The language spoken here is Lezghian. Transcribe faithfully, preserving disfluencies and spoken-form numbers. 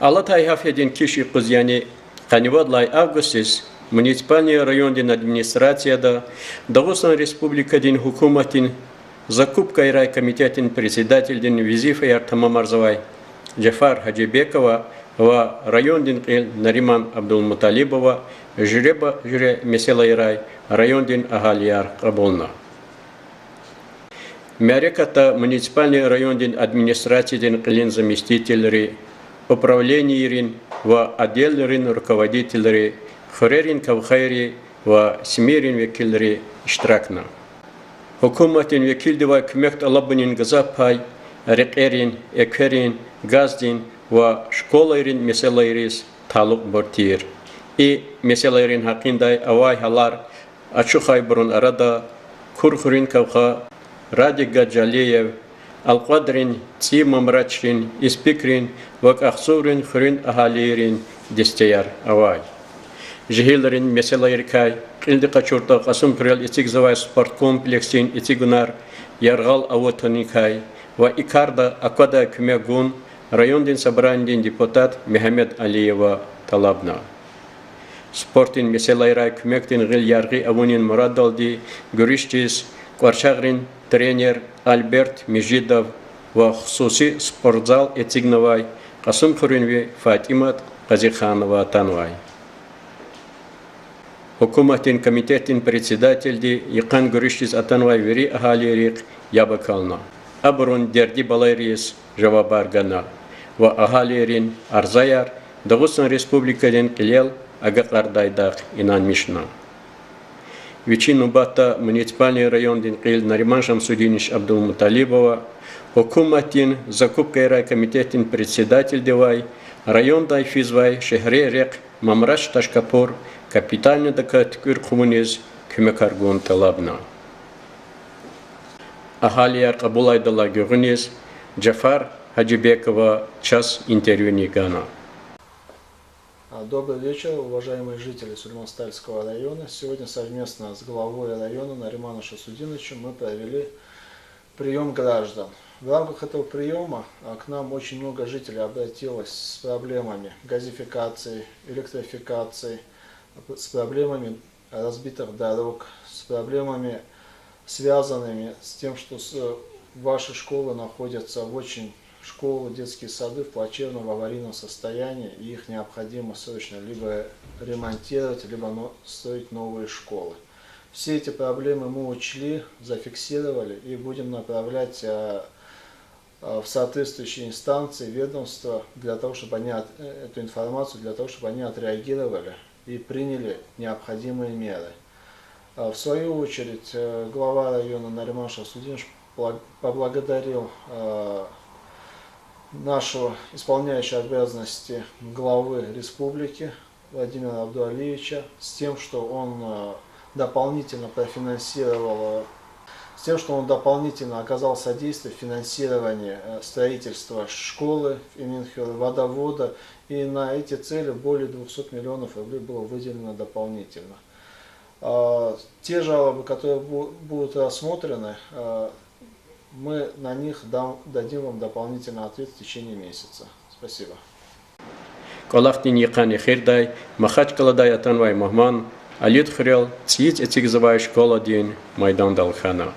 Алатай гьафтедин киш юкъуз, яни къанни вад лагьай августдиз, муниципальный райондин администрацияда Дагъустан Республикадин гьукуматдин закупкайрай комитетдин председательдин везифаяр тамамарзавай Жафар Гьажибекова ва райондин кьил Нариман Абдулмуталибова жуьреба-, жуьре месэлайрай райондин агьалияр кьабулна. Мярекатда муниципальный райондин администрациядин кьилин заместительри, управленийрин ва отделрин руководительри, хуьрерин кавхайри ва СМИ-рин векилри иштиракна. Гьукуматдин векилдивай куьмек тӀалабунин гзаф пай рекьерин, экверин, газдин ва школайрин месэлайриз талукьбур тир. И месэлайрин гьакъиндай авай гьалар ачухайбурун арада Курхуьруьн кавха Радик Гаджалиев, Алкьвадрин, ЦӀийи Мамрачрин, Испикрин ва Кахсуврин хуьруьн агьалийрин дестеяр авай. Жегьилрин месэлайрикай кьилди къачуртӀа, Кьасумхуьрел эцигзавай спорткомплексдин эцигунар яргъал авун таникай ва и карда аквадай куьмек гун райондин собранидин депутат Мегьамед Алиева тӀалабна. Спортдин месэлайрай куьмекдин гъил яргъи авунин мурадалди гуьруьшдиз КӀварчагърин тренер Альберт Межидов ва хсуси спортзал эцигнавай Кьасумхуьруьнви ФатӀимат Къазиханова атанвай. Гьукуматдин комитетдин председательди йикъан гуьруьшдиз атанвай вири агьалийрихъ яб акална, абурун дерди-балайриз жавабар гана ва агьалийрин арзаяр Дагъустан Республикадин кьилел агакьардайдахъ инанмишна. Вичин нубатда муниципальный райондин кьил Нариман Шамсудинович Абдулмуталибова гьукуматдин закупкайрай комитетдин председательдивай райондай физвай шегьре рехъ Мамрач-Ташкапур капитальныйдакай туькӀуьр хъувуниз куьмекар гун тӀалабна. Агьалияр кьабулайдалай гуьгъуьниз Жафар Гьажибекова чаз интервью гана. А, добрый вечер, уважаемые жители Сулейман-Стальского района. Сегодня совместно с главой района Нариманом Шамсудиновичем мы провели приём граждан. В рамках этого приёма, а, к нам очень много жителей обратилось с проблемами газификации, электрификации, с проблемами разбитых дорог, с проблемами, связанными с тем, что с-, ваши школы находятся в очень, школы, детские сады в плачевном аварийном состоянии, и их необходимо срочно либо ремонтировать, либо но-, строить новые школы. Все эти проблемы мы учли, зафиксировали и будем направлять, а, а, в соответствующие инстанции, ведомства, для того, чтобы они от-, э, эту информацию, для того, чтобы они отреагировали и приняли необходимые меры. А, в свою очередь, э, глава района Нариман Шамсудинович пла-, поблагодарил, э, нашего исполняющего обязанности главы республики Владимира Абдуалиевича с тем, что он, э, дополнительно профинансировал, э, с тем, что он дополнительно оказал содействие в финансировании, э, строительства школы в Эминхуьре, водовода, и на эти цели более двухсот миллионов рублей было выделено дополнительно. А, те жалобы, которые бу-, будут рассмотрены, а, мы на них дам-, дадим вам дополнительный ответ в течение месяца. Спасибо. КӀвалахдин йикъан эхирдай Махачкъаладай атанвай мугьман Алидхуьрел цӀийиз эцигзавай школадин майдандал хьана.